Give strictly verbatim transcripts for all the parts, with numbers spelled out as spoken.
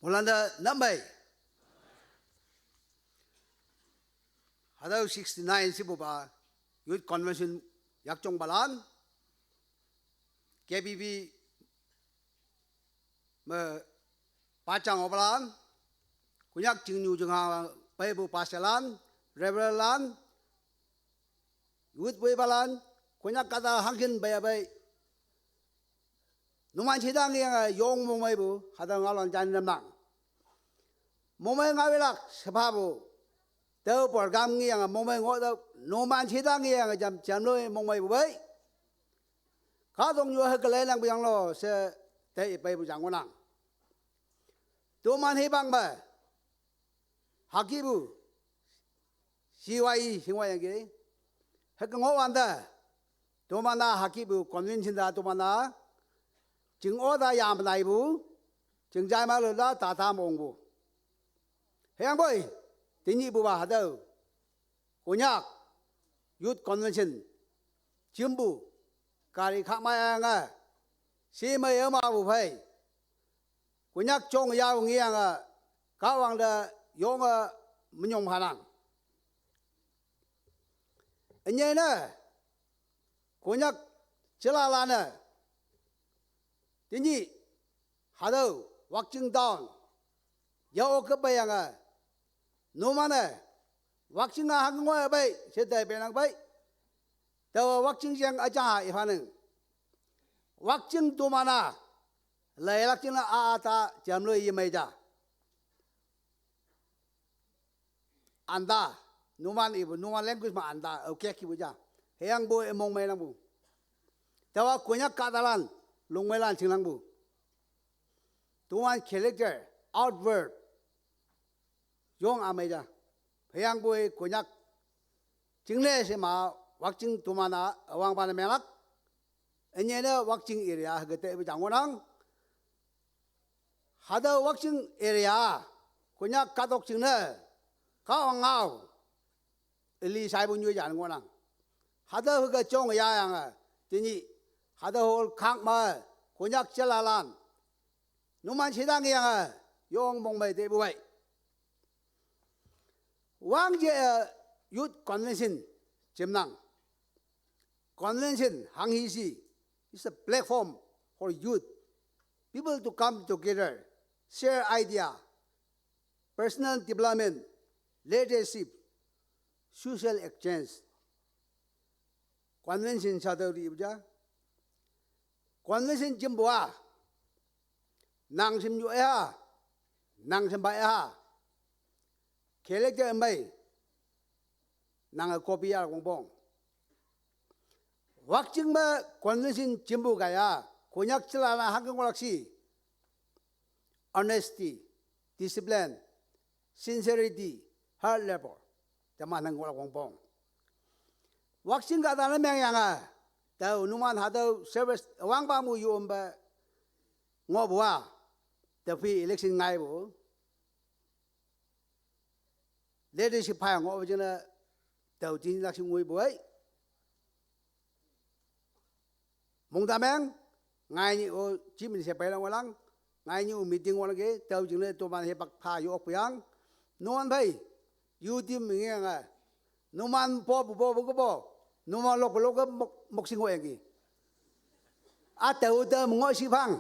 Moilante nap mei. Hatüo sixty-nine shepupa Youth Convention yakjongpalan, K B B me pajang opalan, Konyak chingnyu chingha peipu pastorlan, reverendlan, youth woipalan, Konyak kahta hangkin pei-a pei. Numan shitang yange yong mongmeipu hatüo ngaolan jan namnang. Mongmei ngaoilak shephapu. Tüo program ngeyange mongmei ngohtüoh, numan shitang yange jam jamloi mongmeipu pei. Kahtoknyu hüke leinangpu yanglo she tei peipu jang ngohnang. Toman hipak me hakipu C Y E shingwanyangki. Hüke ngohwante, toman-a hakipu convention te toman-a ching-o te yamlaipu, ching jai ma lula tata mongpu. Hüyangpoi, tenyihpupa hatüo Konyak Youth Convention jimpu gari kha mayange, shemei ümapu phei Konyak jong yao ngeyange, Kahwang te yonge minyong phanang. Ünyei ne, Konyak jelalan-e tenyih hatüo Wakching town yao okke peiyange, numan-e Wakching-a hang ngoh pei she tei peinang pei. Taowa Wakching jeng üja iphanang. Wakching toman-a leilak jingne a ta jamloi yemei ja. Anda, numan ipu, numan language me anda, okay kipu ja. Hüyangpoi mongmeinangpu. Taowa Konyak kahtalan, longmeilan shingnangpu. Toman character, outward yong ümei ja. Hüyangpoi Konyak jingne she ma Wakching toman-a üwangpa ne menglak. Ünyei ne Wakching area hüke teipu jang ngohnang. Hatüo Wakching area, Konyak kahtok jingne, Kahwang ngao, üli shaipu nyoi jan ngohnang. Hatüo hüke jong yayange, tenyih, hatüo hall khak me, Konyak jelalan, numan shitang yange yong mongmei teipu pei. Wangje-e Youth Convention jimnang. Convention hanghi shi is a platform for youth, people to come together, share idea, personal development, leadership, social exchange. Convention sha tüo lipu ja. Convention jimpu-a, nang shimnyu-a, nang shimpa-a, character ümei, nange copy-a wongpong. Wakching me convention jimpu kaiye, Konyak jelalan hangke ngohlak shi, honesty, discipline, sincerity, hard labor, teman hang ngohlak wongpong. Wakching kahta ne mengyange, tao numan hatüo service wangpa mu yompe ngohpu-a, tüophei election ngaipu, leadership phayang ngohpu jingne, tao tinlak shi ngoipu ei. Mongta meng, ngainyi-o chimin she peilang walang, ngainyi-o meeting ngohlangki, tüo jingne toman hipak pha yokpu yang, numan phei, youth team ngeyange, numan popu popu kepo, numan lokpu lokke mok, mok shi ngohyangki. A tao te me ngoh shiphang,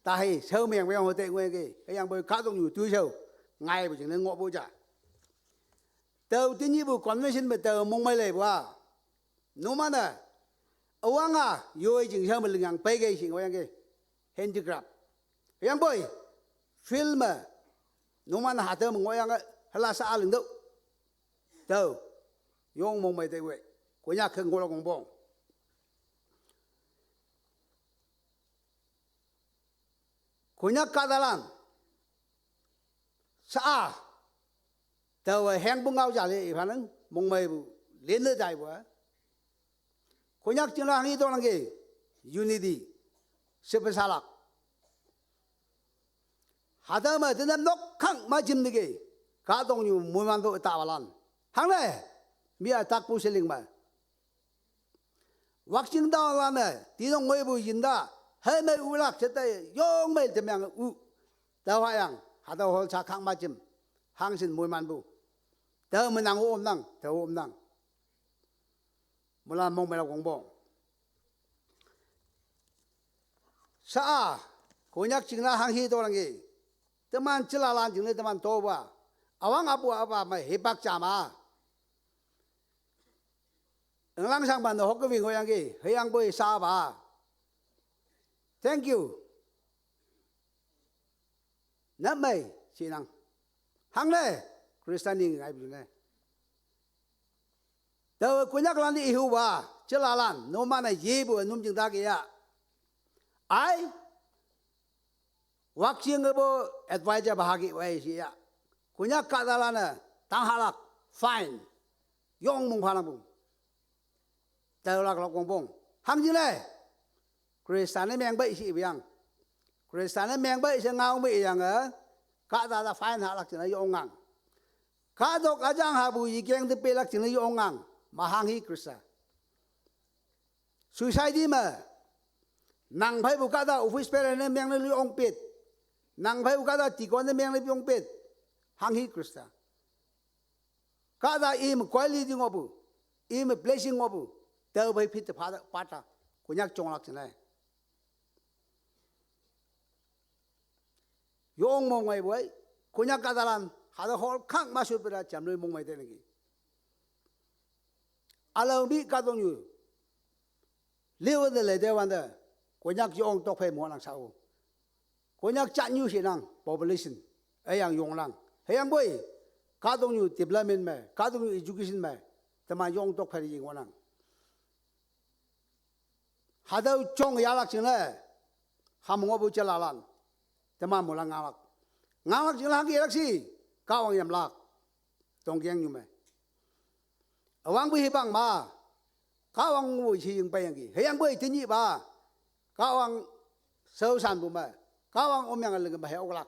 tahi shao meng peyang hote ngohyangki, hüyangpoi kahtoknyu toishao, ngaipu jingne ngohpu ja. Tao tenyihpu convention me tao mongmei leipu-a, numan-e, üwang-a yoi jing shao me lingyang peikei shi ngohyangki, handicraft. Hüyangpoi, field me, numan hatüo me ngohyange, hüla sha-a lingtüoh. Tüo, yong mongmei teiwe, Konyak ke ngohlak wongpong. Konyak kahtalan, sha-a, taowe hengpu ngao ja le iphanang, mongmeipu, lenne taipu-a. Konyak jingne hanghi tonglangki, unity, shepe shalak. Hatüo me tenem nok khang ma jim neke, kahtoknyu moiman to tapalan. Hangne, mi-a takpu sheling me, Wakching townlan-e tinok ngoipu yinta, hei mei ulak she tei yong mei temyange u. Tao hayang, Hatüo hall sa khak ma jim. Hangshin moimanpu. Tao me nang omnang, tao omnang. Moilan mongmeilak wongpong. Sa-a, Konyak jingla hanghi tolangki. Teman jilalan jingne teman topa. Üwang apu apa me hipak jama. Englang shangpan ne hokke wing hoyangki, hüyangpoi sapa. Thank you. Namei, shinang. Hangne, Christian ni ngaipu ne. Tao Konyaklan ni ihupa, jilalan, numan-e yepu num jing taki ya. Ai, Wakching-e bo advisor pa haki wei shi ya. Konyak kahtalan-e, tang halak, fine. Yong mong phalangpu. Taolak lok wongpong. Hangjingne. Christian-e mengpei shi yang. Christian-e mengpei she ngao me yang, eh. Kahta ta fine halak jingne yongnang. Kahtok üjang hapu yikeng te pelak jingne yongnang. Mahanghi Christian. Society me. Nang pheipu kahta office bearer ne mengne yongpit. Nang pheipu kahta deacon ne mengne yongpit. Hanghi Christian. Kahta i me quality ngohpu. I me blessing ngohpu. Tao phei phit te pha, pata. Konyak jonglak jingne. Yong mongmei poi, Konyak kahtalan, hatüo hall khak ma shutpu ta jamloi mongmei te nangki. Ülao mi kahtoknyu. Liwante leite wante, Konyak yong tokphei mo nang shao. Konyak jatnyu shinang, population. Üyang yongnang. Hüyangpoi, kahtoknyu development me, kahtoknyu education me, teman yong tokphei ying ngohnang. Hatüo jong yahlak jingne, ham ngohpu jilalan. Teman moilan nganglak. Nganglak jingne hangki yelak shi, Kahwang yamlak. Tongkeng nyu me. Üwangpu hipak ma, Kahwang wu shi ying peiyangki. Hüyangpoi tenyihpa, Kahwang shaoshanpu me, Kahwang omyange lingme hei oklak.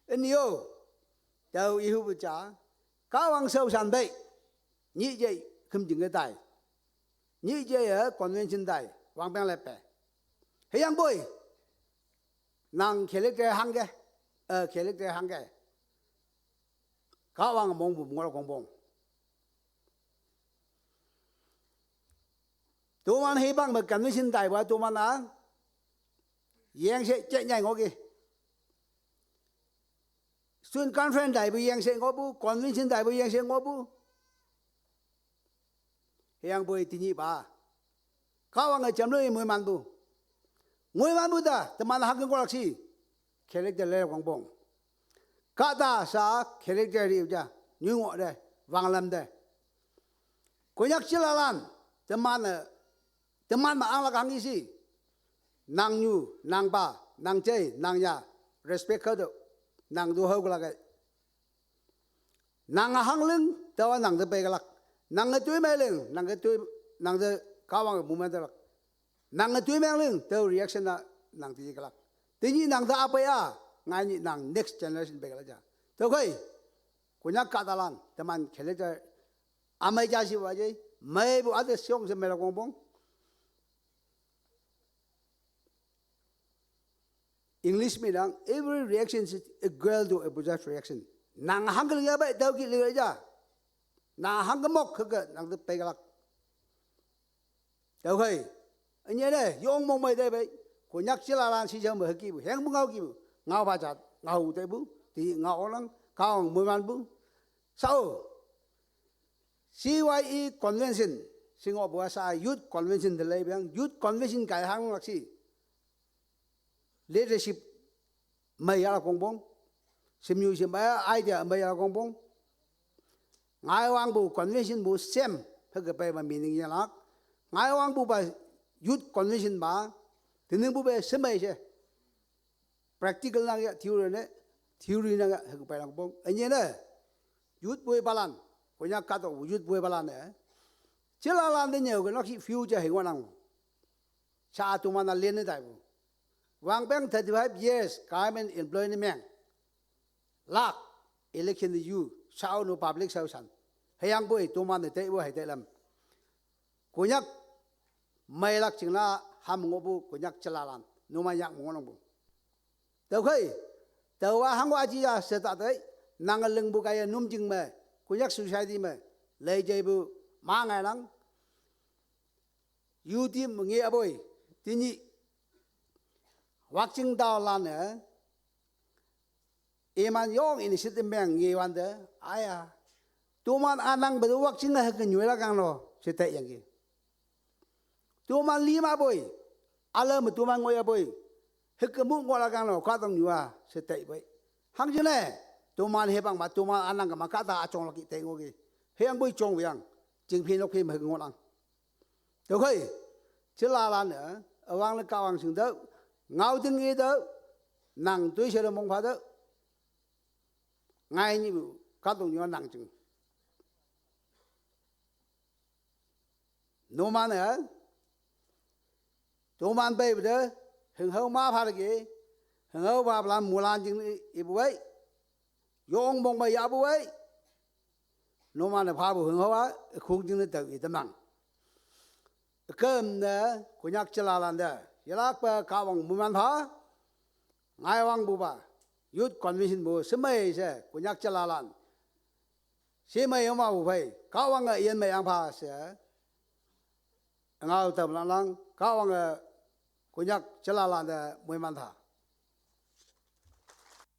Ünyo, tao ihupu ja, Kahwang shaoshan pei, nyih je khümjing-e tai. Nyih je-e convention tai, wangpeng lepe. Hüyangpoi, nang character hangke, eh, character hangke. Kahwang mongpu ngohlak wongpong. Toman hipak me convention taipu toman-a. Yengshe je nyai ngohki. Student conference taipu yengshe ngohpu, convention taipu yengshe ngohpu. Hüyangpoi tenyihpa. Kahwange jamloi moimanpu. Moimanpu ta, teman hangke ngohlak shi. Character le wongpong. Kahta sa character ri ja, nyu ngoh te, wanglam te. Konyak jilalan, teman-e, teman me anglak hanghi shi. Nang nyu, nang pa, nang jei, nang ya, respect khato, nang tu hao kelak-e. Nang hangling, taowa nang te peikelak. Nang-e toi meiling, nang-e toi, nang te Kahwang-e muman telak. Nang-e toi meiling, tao reaction-a nang te yekelak. Tenyih nang te apei-a, ngainyih nang next generation peikelak ja. Tüokhei, Konyak kahtalan, teman character, ümei ja shiwa je, meipu ate shong she meilak wongpong. English me nang, every reaction is equal to opposite reaction. Nang hangke ling ya pei, tüo kih ling ya ja. Nang hangke mok hüke, nang te peikelak. Tüokhei, ünyene, yong mongmei te pei, Konyak jilalan shishao me hükepu, hengpu ngao kipu, ngao pha ja, ngao tepu, ti ngao oklak, Kahwang moimanpu. Sao, C Y E convention, shingohpu-a sa youth convention te leipeang, youth convention kai hanglak shi. Leadership mei yahlak wongpong. Shimnyu shim-a idea mei yahlak wongpong. Ngaiwangpu convention pu same, hüke pei me meaning yahlak. Ngaiwangpupa youth convention pa, teningpu pe shemei she. Practical nang ya, theory ne, theory nang ya, hüke peilak wongpong. Ünyene, youth poipalan, Konyak kahtok youth poipalan-e. Jilalan te nyüo ke nok shi future hei ngohnang. Sa toman-a lenne taipu. Wangpeng thirty-five years, government employee ne meng. Lak, election te yu, shao no public shaoshan. Hüyangpoi toman-e teipu hei teilam. Konyak meilak jingne ham ngohpu Konyak jilalan. Numan yak me ngohnangpu. Tüokhei, Taowa hangwa aji ya seta tai, nang lingbu kaiye numjing me, Konyak society me, leijeipu ma ngailang. Youth team nge aboi, tenyih, Wakching taolan-e, iman yong initiative meng ngewante, aya. Toman anang bedu Wakching-e hüke nyoi la kangno, seta yangki. Toman lima boi, ala me toman ngoi aboi, hüke mu ngoi la kangno, kahtoknyu-a, seta boi. Hangjingne, toman hepang ma, toman anang kema kahta achong laki te ngoki. Hüyangpoi chong yang, chingphi nokphi me hüke ngohnang. Tüokhei, jelalan-e, üwangne Kahwang shingtüoh, ngaoting itüoh, nang toishao te mongphatüoh, ngai nyipu, kahtoknyu-a nang jing. Numan-e, toman peipu te, hünghao ma phateki, hünghao phapalan moilan jingne ipu ei, yong mong me yahpu ei, numan-e phapu hünghao-a, ükhong jingne tao itamnang. Üküm ne, Konyak jelalan te, yelakpe Kahwang moiman pha, ngaiwangpupa, youth convention pu, shemei she, Konyak jelalan. Shemei yongmapu phei, Kahwange yin mei yangpha she, ngao tamlanglang, Kahwange Konyak jelalan te moiman pha.